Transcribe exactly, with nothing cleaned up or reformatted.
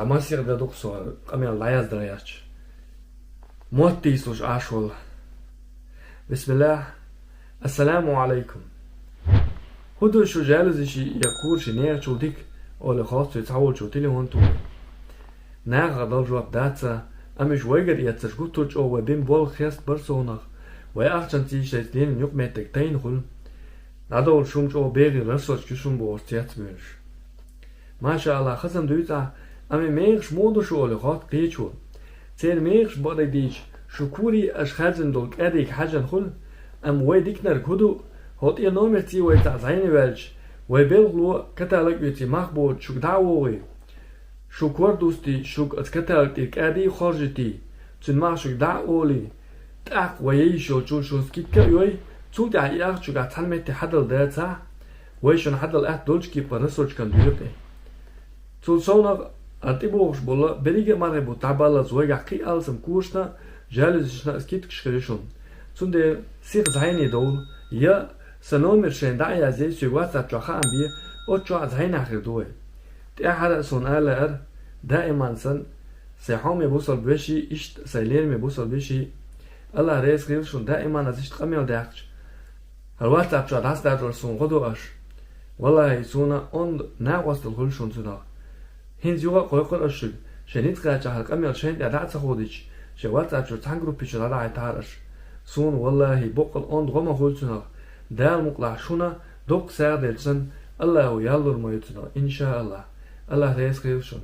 Масех де дукха со къамел дӀаяздар яц. Мотт тийсалуш Ӏаш волу. Бисмиллах. Ассаламу алайкум. ХӀун ду шу жалюзи ши я кура ши нехачул дика, олий хоц вай цхьаволчо телефон тухий. Нахах дала жоп дац, амма уьш вайгара эццаш гуттар а чӀогӀа вай бина болх хеста бара совнах, вай ахчанций шайца лелийна юкъаметтиг тайна хуьлу. ДӀадовлуш хӀума чӀогӀа бегӀийла рассрочка ю шуна бохуш цецбуьйлуш. Маша Аллах, хазам дуьйцу ахь, амма мехаш муха ду шу олий хоц кхечо. Церан мехаш бакъдерг дийцича, шу кура аша хаьржина долу кӀадига хьаьжжина хуьлу, амма вай диканиг хӀун ду, хӀокху тӀе номерций вай цхьаъ зӀене ваьлча, вай белхало каталог оьций мах боцуш шуьга дӀа а вогӀий, шу кор дустий, шуьга оцу каталог тӀера кӀадий а хоржуьйтий, цуьнан мах шуьга дӀа а олий, тӀаккха вай яйиш йолчул шуна скидка а йой, цул тӀаьхьа и ахча шуьгахь цхьана метте хьадала дацахь, вай шуна хьадала атта долчу кепара рассрочкана доькъу и. Цул совнах а тӀебогӀуш болу берриге а мархи бутт дӀабаллалц вайгахь кхин а алсам кошашна а, жалюзишна а скидкаш хир ю шуна. Цундела сиха зӀене довла, я сан номер шайна дӀа а язъе, соьга WhatsApp чохь хаам бе, оцу чохь а зӀенехь хир ду вай. ТӀаьххьара а суна ала лаьара, даиман санна, сайн хьоме бусалба веший, иштта сайн лераме бусалба веший, Аллах реза хуьлда шуна, даиман аса иштта къамел даьккхича, хӀара WhatsApp чохь дӀасадаржор суна гӀо до аша. Валлахи, суна онда накъосталла хуьлу шуна цунах. ХӀинца юха а кхойкхура аша шуьга, шайн ницкъ кхаьчча хӀара къамел шайна тӀехь дӀа а ца хадийча, шайн WhatsApp чуьра цхьана группе чу дӀадахьийтахьара аша. Суна, валлахи, боккъал онда гӀо ма хуьлу цунах. Дала мукъалахь шуна доккха сагӀа делча санна, Аллахо ял лур ма ю цунах, иншааллах. Аллах реза хуьлда шуна.